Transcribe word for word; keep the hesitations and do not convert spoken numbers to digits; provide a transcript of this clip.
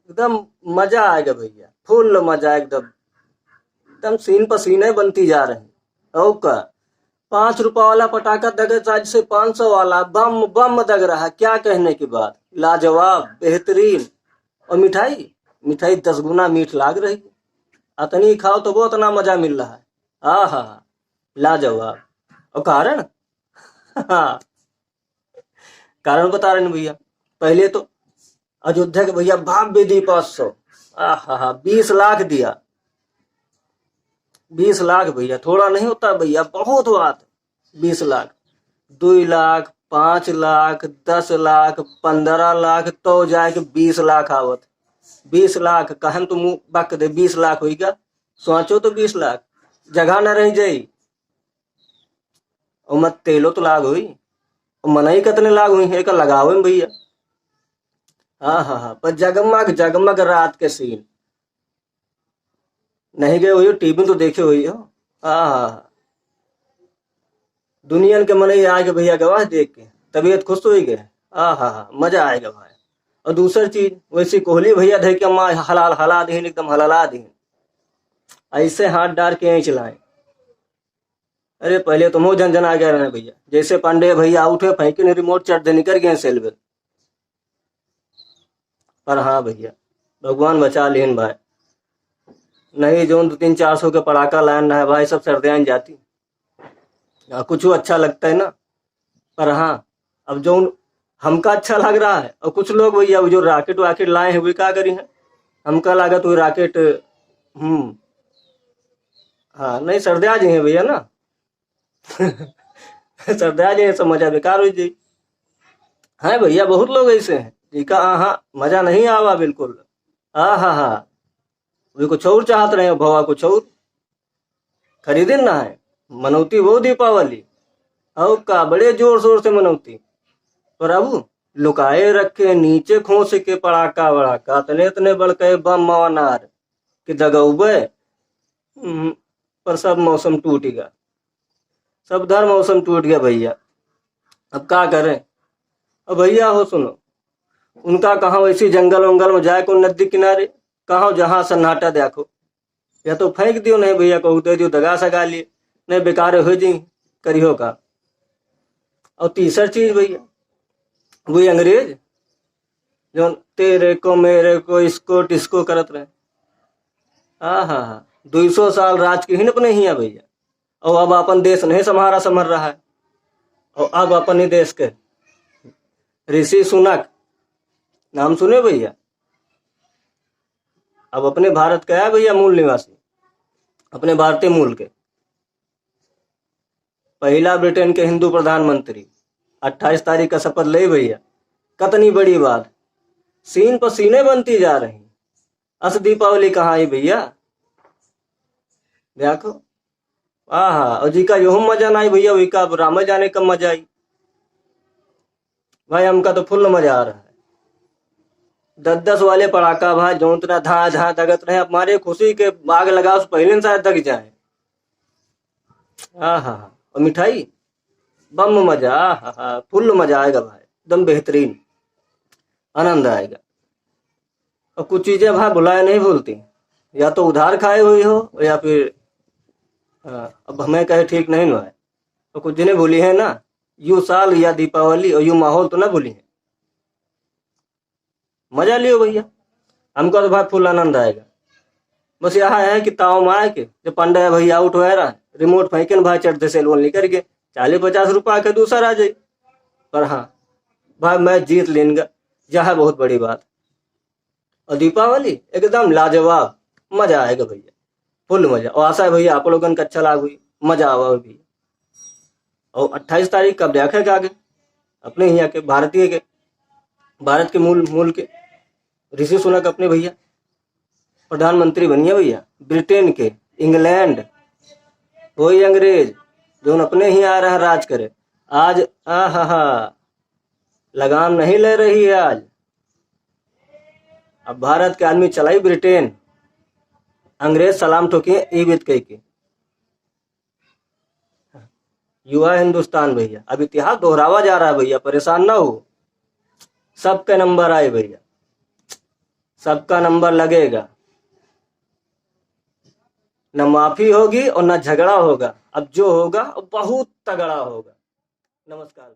एकदम मजा आएगा भैया, फुल मजा एकदम, एकदम सीन पसीने बनती जा रही। और का, पाँच रुपया वाला पटाखा दगे साइड से पाँच सौ वाला बम बम दग रहा, क्या कहने की बात, लाजवाब, बेहतरीन। और मिठाई, मिठाई दस गुना मीठ लाग रही है। अतनी खाओ तो वो अतना मजा मिल रहा है। आहा, लाजवाब। और कारण? कारण बता रहे हैं भैया। पहले तो अयोध्या के भैया बाप भी दी पाँच सौ, आहा, बीस लाख दिया। बीस लाख भैया, थोड़ा नहीं होता भैया, बहुत बात। बीस लाख, दो लाख, पाँच लाख, दस लाख, पन्द्रह लाख, तो जाके बीस लाख आवत। बीस लाख कहन तो मुँह बक दे, बीस लाख होई क्या? सोचो तो, बीस लाख जगह न रह जाई। और मत तेलो तो लाग हुई, और मनई कतने लाग हुई है, एकर लगावे में भैया। हाँ, हाँ, हाँ, पर जगमग, जगमग रात के सीन। नहीं गए हुई हो, टीवी तो देखे हुई हो। हाँ, हाँ, हाँ। दुनियन के मनई आके भैया गवाह देख के तबीयत खुश होई गए। हाँ, हाँ, हाँ, मजा आएगा भाई। और दूसर चीज, वैसे कोहली भैया धर के माँ हलाल हला दीन, एकदम हलाला दीन। ऐसे हाथ डार के यहीं चलाएं। अरे, पहले तो मुँह झनझना गया रहे भैया, जैसे पांडे भैया आउट हुए, फेंके ने रिमोट, चट दे निकर गए सेल्वे। पर हाँ भैया, भगवान बचा लेन भाई, नहीं जौन दो तीन चार सौ के पड़ाका लायन रहा है भाई, सब सर्दियाँ जाती। हाँ, कुछ अच्छा लगता है ना, पर हाँ, अब जौन हमका अच्छा लग रहा है, और कुछ लोग भैया वो जो राकेट वाकेट लाए हैं, वो का करी हैं, हमका लागत वो राकेट, हम्म, हाँ, नहीं, सर्दिया जी हैं भैया ना। सर्दिया जी हैं, सब मजा बेकार हो जाई। हाँ भैया, बहुत लोग ऐसे हैं जिनका, हाँ, हाँ, मजा नहीं आवा बिल्कुल। हाँ, हाँ, हाँ, वे कुछ और चाहत रहे, भवा कुछ और खरीदे ना है। मनौती वो दीपावली, और का बड़े जोर शोर से मनौती। पर अब लुकाए रखे नीचे खोस के पड़ाका वड़ाका, तने तने बड़के बम मवानार कि दगौबे। हम्म, पर सब मौसम टूट गया, सब धर मौसम टूट गया भैया। अब का करें? अब भैया हो सुनो, उनका कहाँ वैसी जंगल वंगल में जाए, कौन नदी किनारे, कहाँ जहाँ सन्नाटा देखो, या तो फेंक दियो, नहीं भैया कहू दे दियो, दगा सगा लिए, नहीं बेकार हो जी, करियो का। और तीसर चीज भैया, वही अंग्रेज जो तेरे को मेरे को इसको टिस्को करत रहे। आहा, दुई सौ साल राज के ही न अपने हिया भैया, और अब अपन देश नहीं संभारा संभर रहा है, और अब अपन ही देश के ऋषि सुनक नाम सुने भैया, अब अपने भारत का है भैया मूल निवासी, अपने भारतीय मूल के, पहला ब्रिटेन के हिंदू प्रधानमंत्री, अट्ठाईस तारीख का शपथ ले भैया, कतनी बड़ी बात, सीन पर सीने बनती जा रही। अस दीपावली कहाँ आई भैया? देखो, आहा, और जी का यो मजा ना आई भैया, वही का अब राम जाने कब मजा आई। भाई, हमका तो फुल मजा आ रहा है। दस दस वाले पड़ाका भाई, जो इतना धा धा दगत रहे, हमारे खुशी के आग लगाओ, पहले से दग जाए। आहा, और मिठाई, बम मजा, आहा, फुल मजा आएगा भाई, एकदम बेहतरीन, आनंद आएगा। और कुछ चीजें भाई भुलाए नहीं भूलती, या तो उधार खाए हुई हो, या फिर, हाँ, अब हमें कहे ठीक नहीं ना है। तो कुछ जिन्हें भूली है ना, यू साल या दीपावली और यू माहौल तो ना भूली है। मजा लियो भैया, हमका तो भाई फुल आनंद आएगा। बस यह है कि ताव में आए के जब पंडा भैया आउट हुआ रहा, रिमोट फेंके न भाई, चट दे सेलवन निकल के चालीस पचास रुपया के दूसर आ जाए। पर हाँ भाई, मैं जीत लेनगा, यह है बहुत बड़ी बात। और दीपावली एकदम लाजवाब, मजा आएगा भैया, फुल मजा। और आशा है भैया आप लोगन का अच्छा लाग हुई, मजा आवा हुई भैया। और अट्ठाईस तारीख का देखे के आगे अपने यहाँ के भारतीय के, भारत के मूल, मूल के ऋषि सुनक अपने भैया प्रधानमंत्री बनिया भैया, ब्रिटेन के, इंग्लैंड, वही अंग्रेज जो अपने ही आ रहा राज करे। आज आहा, लगाम नहीं ले रही है आज। अब भारत के आदमी चलाई ब्रिटेन, अंग्रेज सलाम ठोकिए ई बीत कह के। युवा हिंदुस्तान भैया, अब इतिहास दोहरावा जा रहा है भैया, परेशान ना हो, सबके नंबर आए भैया, सबका नंबर लगेगा, न माफी होगी और न झगड़ा होगा। अब जो होगा वो बहुत तगड़ा होगा। नमस्कार।